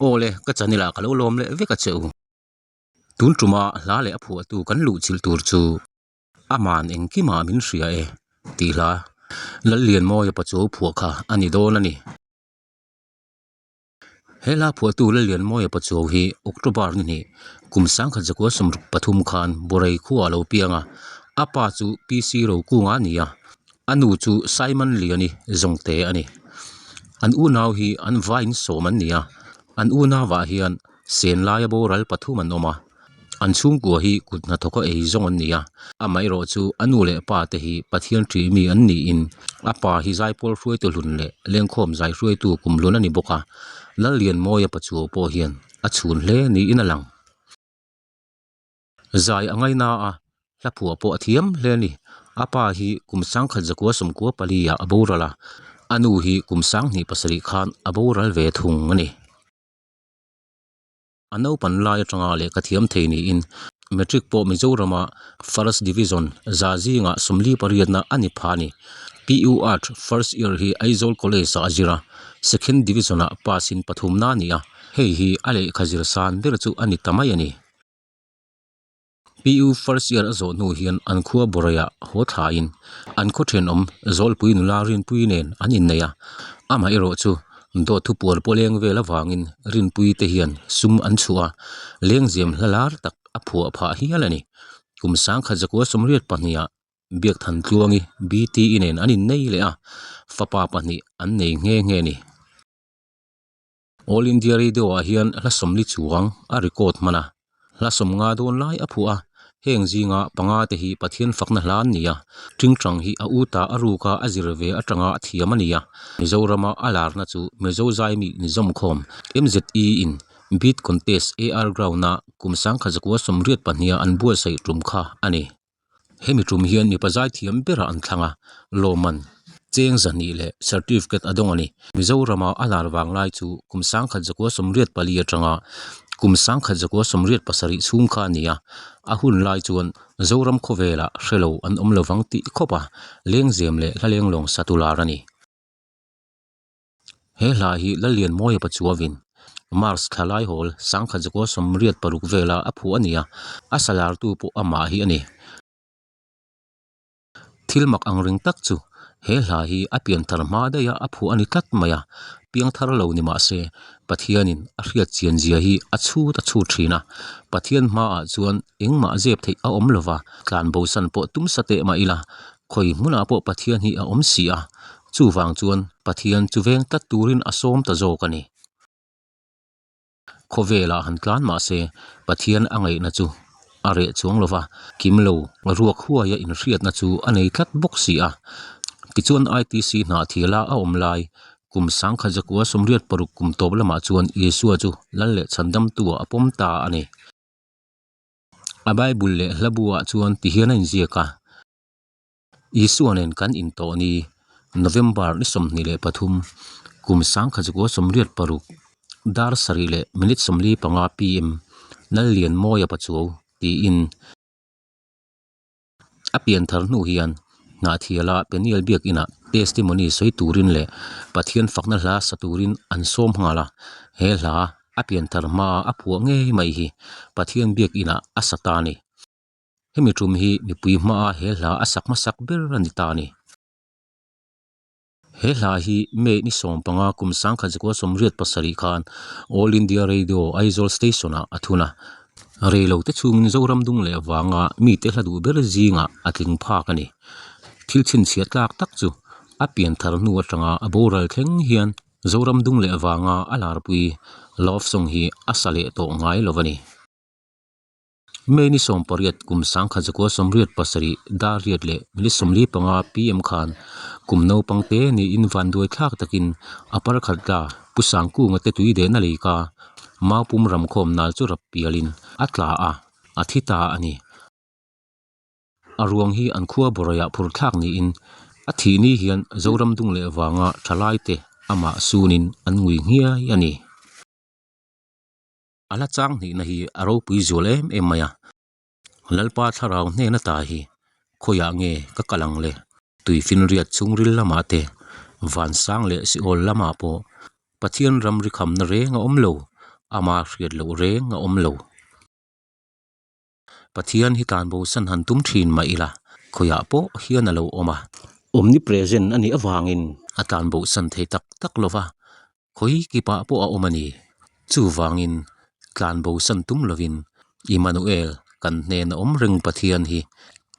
Aw le, ka channel ah ka lo lawm leh vek a che u. Tun tuma hla leh a phuahtu kan luh chilh tur chu Aman engkimah min hria e tih hla Lallianmawia Pachuau phuah kha a ni dawn a ni. He hla phuahtu Lallianmawia Pachuau hi October ni hnih kum 1963 khan Borei khuaah a lo piang a, a pa chu PC Rokunga a ni a, a nu chu Simon Liani Zawngte a ni. An unau hi an vaiin sawm an ni a, an unauah hian Sen laia boral pathum an awm a, an chhungkua hi kut hnathawka ei zawng an ni a, amaherawh chu a nu leh pa te hi Pathian ṭih mi an niin a pa hi zaipawl hruaitu hlun leh lengkhawm zai hruaitu kum hlun a ni bawk a, Lallianmawia Pachuau pawh hian a chhun hle niin a lang. Zai a ngaina a, hla phuah pawh a thiam hle a ni. A pa hi kum 1994 ah a boral a, a nu hi kum 2007 khan a boral ve thung a ni. A naupan lai atanga lehkha thiam thei niin Matric pawh Mizorama First Division za zingah sawmli pariatna a ni pha a ni. PU Art First Year hi Aizawl College ah a zir a, Second Division ah pass in pathumna a ni a, hei hi a lehkha zir san ber chu a ni ta mai a ni. PU first year a zawh hnu hian an khua Borei-ah haw thlaiin an khaw thenawm Zawlpui nula Rinpui nen an innei a, amaherawh chu dawt thu puar pawh leng vel avangin Rinpui te hian sum an chhuah a, lengzem hla lar tak a phuah phah hial a ni. Kum 1982 ah Biakthan Tluangi BTE nen an innei leh a, fapa pahnih an nei nghe nghe a ni. All India Radio ah hian hla sawmli chuang a record hman a, hla sawm nga dawn lai a phuah a, heng zinga panga te hi Pathian fakna hla an ni a, Tingtang hi a u ta a ruka a zir ve atanga a thiam a ni a, Mizorama a larna chu Mizo Zaimi Nizawmkhawm, MZE, in Beat Contest AR Ground a kum 1982 a an buatsaih tum kha a ni. Hemi tum hian mipa zaithiam berah an thlang a, lawmman cheng zahnih leh certificate a dawng a ni. Mizorama a lar vang lai chu kum 1984 atanga kum 1987 chhung kha a ni a, a hun lai chuan Zoram khawvelah hrelo an awm lovang tih khawp a, lengzem leh hla lenglawng satu lar a ni. He hla hi Lallianmawia Pachuavin Mars thla lai hawl 1986 vela a phuah a ni a, a salartu pawh amah hi a ni. Thil mak ang ring tak chu he hla hi a pianthar hma daih a a phuah a ni tlat mai a, piangthar lo ni mah se Pathianin a hriat chian zia hi a chhut a chhut thin a, Pathian hmaah chuan engmah zep theih a awm lova, tlanbosan pawh tum sa teh mah ila Khawi hmunah pawh Pathian hi a awm si a, chuvang chuan Pathian chu veng tlat turin a sawm ta zawk a ni. Khawvelah han tlan mah se Pathian a ngaihna chu a reh chuang lo va, kim lo ruak huaia inhriatna chu a nei tlat bawk si a. Tichuan ITC hnahthiala a awm lai kum 1986 kum tawp lamah chuan Isua chu Lal leh Chhandamtu-ah a pawm ta a ni. A Bible leh hla buah chuan tihian a inziak a, Isua nen kan intawh ni, November ni 23, kum 1986, dar sarih leh minute 45 pm, Lallianmawia Pachuau tiin. A pian thar hnu hian Hnahthiala Peniel Biakinah testimony sawi turin leh Pathian fakna hla sa turin an sawm nghal a, he hla a pian thar hmaa a phuah ngei mai hi Pathian Biakinah a sa ta a ni. Hemi tum hi mipui hmaa he hla a sak hmasak ber a ni ta a ni. He hla hi May ni 15 kum 1987 khan All India Radio Aizawl Station ah a thun a, reilo te chhungin Zoram dung leh vanga mite hla duh ber zingah a tling phak a ni. Thil chhinchhiah tlak tak chu a pian thar hnu atanga a boral thleng hian Zoram dung leh vanga a larpui love song hi a sa leh tawh ngai lo a ni. May ni 18 kum 1987 dar riat leh minute 45 pm khan kum naupang te niin vanduai thlak takin a par khat la Pu Sangkunga te tui dehna lei ka Maupum ramkhawm nal chu rap pialin a tla a, a thi ta a ni. A ruang hi an khua bawrhaiah phur thlak niin a thih ni hian Zoram dung leh vanga thalai te amah sunin an ngui nghiai a ni. A la chang hnihna hi a ropui zual em em mai a, Lalpa thlarau hnena ta hi khawiah nge ka kal ang le? Tuifinriat chhungril lamah te, Vansang leh Siawl lamah pawh Pathian ram ri khamna reng a awm lo. Ama hriat loh reng a awm lo. Pathian hi tlanbosan han tum thin mah ila, khawiah pawh hian a lo awm a. Omnipresent a nih avangin a tlanbosan thei tak tak lo va, khawi kipah pawh a awm a ni. Chuvangin tlanbosan tum lovin Immanuel kan hnena awm reng Pathian hi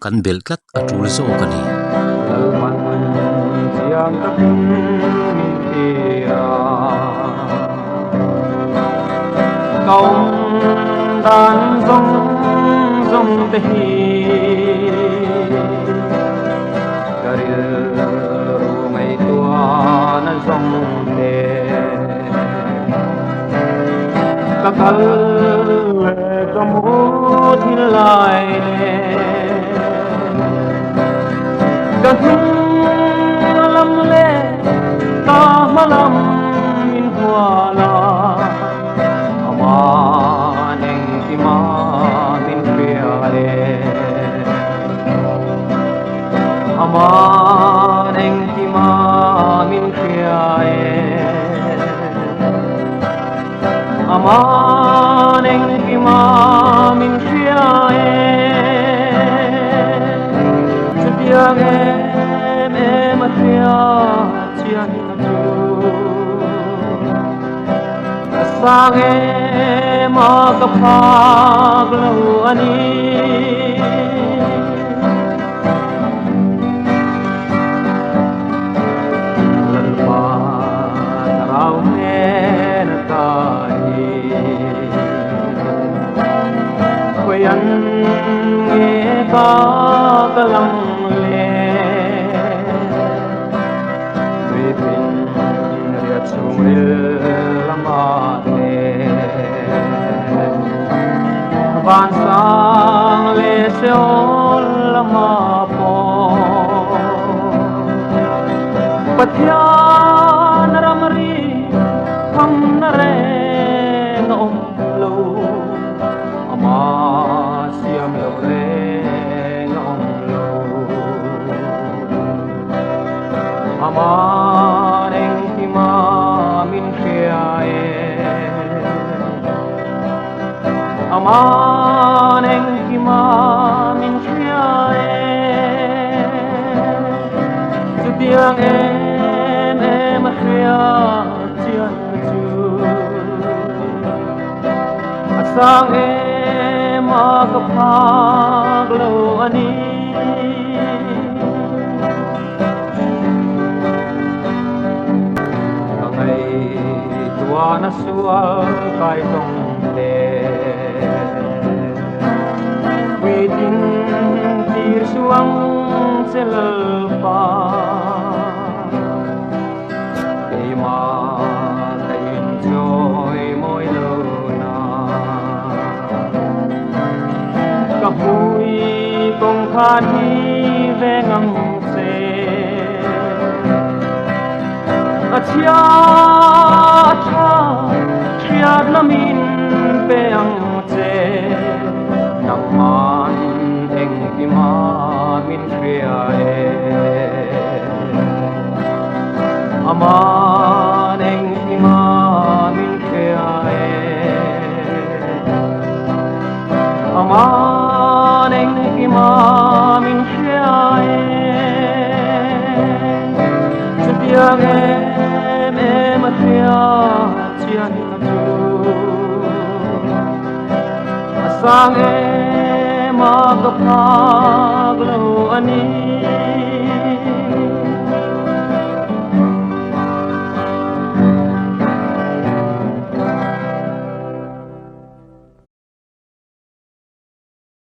kan belh tlat a tul zawk a ni. Lalman chiang takin min thlir a, ka awm dan zawng zawng te hi ka rilru ngaihtuahna zawng te ka kal leh ka mu thil lai leh ka hnung lam leh ka hma lam min hual a, aman engkima min hria e, aman engkima min hria e. Aman engkima min hria e, chutiang em em a hria chian na chu. Ka sang em a ka phak lo a ni. Lalpa thlarau hnen ata hi khawian nge ka ka lang le tuipin riat chhungril lama te vansang leh Seol lama pawh Pathian ramri thamna reng a awm lo, ama siam loh reng a awm lo. Aman engkima min hria e, Aman engkima min hria e, chutiang em em a hria chian chu. A sang em a ka phak lo a ni. Ka ngaihtuahna sual kai tawng te puitlin tir suang che Lalpa keimah ka inchawi mawi lo na ka hmui kawngkhar hi veng ang che a chhia a tha hriatna min pe ang che nangman engkima min hria e aman engkima min hria e aman engkima min hria e chutiang em em a hria chian na chu a sang em a ka phak lo a ni.